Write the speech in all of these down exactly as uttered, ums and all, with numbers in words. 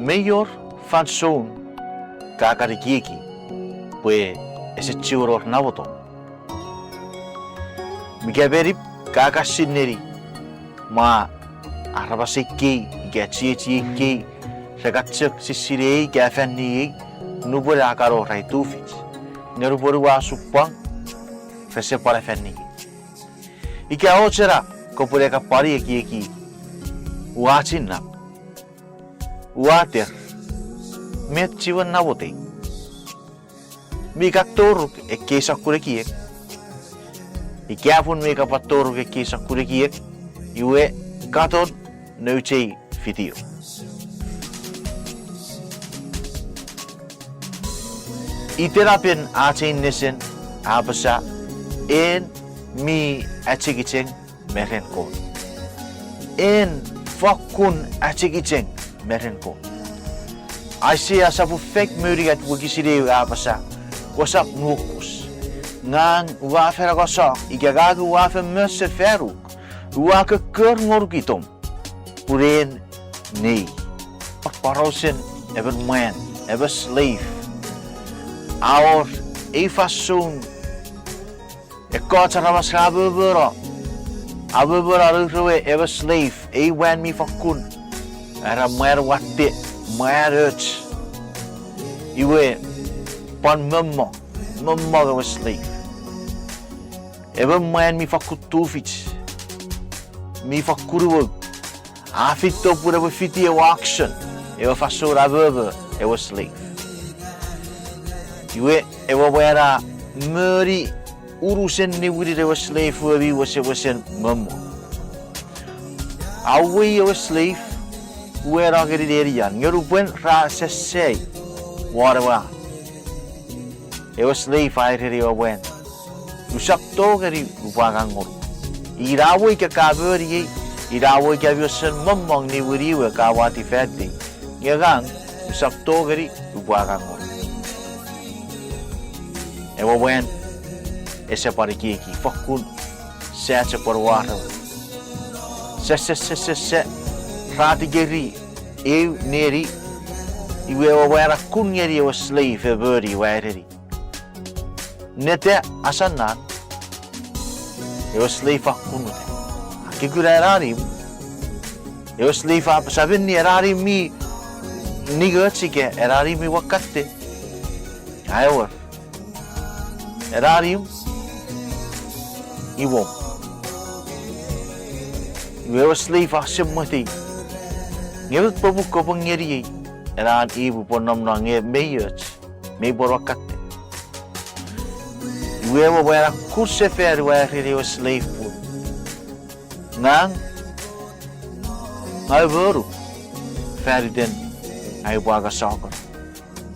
Mei wor fansoun ka kan ekieki pwe ese chiwen wor namotom. Mi ka meni ka kan sinei, ma aramas ekkei ika chiechi ekkei re kan chok sisinei ka faniei nupwen a kan wor ai tufich. Nge nupwen ua osupwang, rese pwan faniei. Ika och ena kopwe ne kan pwan ekieki, ua chinnap, ua ter, met chiwen namotei? Mi kan toruk ekkei sokkun ekiek? Ika pun mi kan pwan toruk ekkei sokkun ekiek, iwe katon nouch ei video. Itenapen ach ei nesen a apasa, en mi achengicheng me ren Kot. En fokkun achengicheng me ren Kot. Aisea sopun faik me unungat wokisin ew a apasa, kosap nuokus. Ngang ua fen akosok, ika ngang ua fen mosefaluk, ua kokkor ngonuk itom, pun en nei. Porausen emon mwan, emon slave. A wor ei fansoun ekkoch aramas ra amomono, amomono nour ewe emon slave, ei mwan mi fokkun, era mwan watte, mwan och. Iwe pwan mommong, mommong ewe slave. Emon mwan mi fokkun tufich, mi fokkun uwou. A feito pun epwe fiti ewe auction, ewe fansoun amomo ewe slave. Iwe ewe mwan a moni unusen niwinin ewe slave we mi wesewesen mommong. A uwei ewe slave, uweno ngeni nenian, nge nupwen ra sessei won ewe an, ewe slave a ereni ewe mwan, usap tongeni upwe angang ngonuk. Ina mo ika ka moniei, ina mo ika mi wesen mommong niwinin we ka wati fanitei, nge ngang usap tongeni upwe angang ngonuk. Ewe mwan ese pwan ekieki, fokkun sa chok pwan wor ewe. Sese, sese, se, ra tikeri eu neni, iwe ewe mwan a kun ngeni ewe slave ewe moni we a ereni, neta asan nan. Ewe slave a kun uta. A kukuna ena nim. Ewe slave a apasa, menni ena nim mi ningoch ika ena nim mi wakkatte? A ewer. Ena nim iwom. Iwe ewe slave a semwetei, nge met popun kopwe ngeniei ena nim upwe nom non nge mei och, mei pwan wakkatte? Iwe ewe mwan a kun sefan we a ereni ewe slave pun, ngang, ngang ua monuk faniten ai upwe angasakon.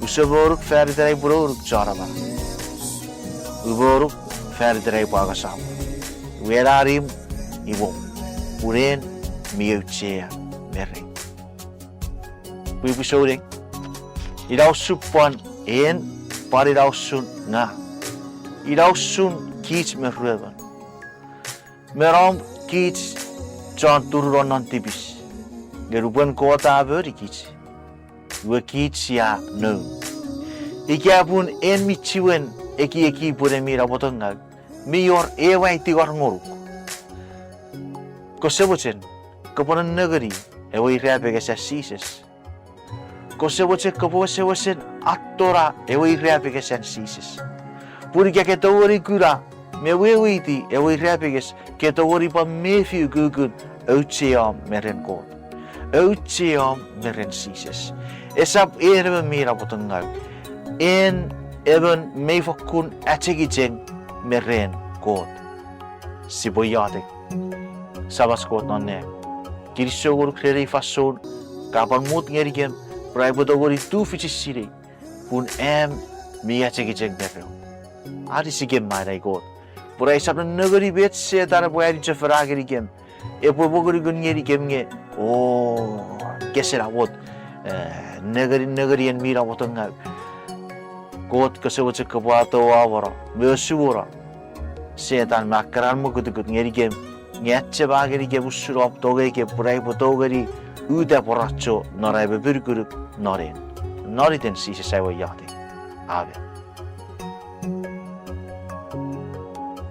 Use monuk faniten ai upwe nounuk chon amanau. Ua monuk faniten ai upwe angasakon. Iwe ena nim iwom, pun en mi auchea me rei. Pwipwi souneng, ina usun pwan en, pwan ina usun ngang. Ina usun kich me ruemon. Me nom kich chon turuno non tipis. Nge nupwen Kot a monikich, iwe kich sia noun. Ika pun en mi chiwen ekieki pwe en mi namotongau, mi wor ew ai tingor ngonuk. Kose mochen kopwe nennengeni ewe irapenges an Jises. Kose mochen kopwe wesewesen atona ewe irapenges an Jises. Pun ika ke tongeni kuna me weweiti ewe irapenges, ke tongeni pwan mefi ukukun aucheom me ren Kot, aucheom me ren Jises. Esap en emon mi namotongau, en emon mei fokkun achengicheng me ren Kot. Sipwe iotek. Samach Kot non nang, kinisou ngonuk ren ei fansoun ka pwan mut ngenikem, pwe aipwe tongeni tufichin sinei pun am mi achengicheng me reom. Anisikem mai nai Kot, pwe aisap nennengeni met Setan epwe ani chofona ngenikem, epwe mongungun ngenikem nge, o, kese namot, e, nengeni, nengeni en mi namotongau. Kot, kose mochen kopwe atouamono me osuono Setan me a keran mokutukut ngenikem, nge achema ngenikem usun om tongeikem pwe aipwe tongeni uta pworacho non ai apinukunuk non en. Non iten Jises ai we iotek. Amen.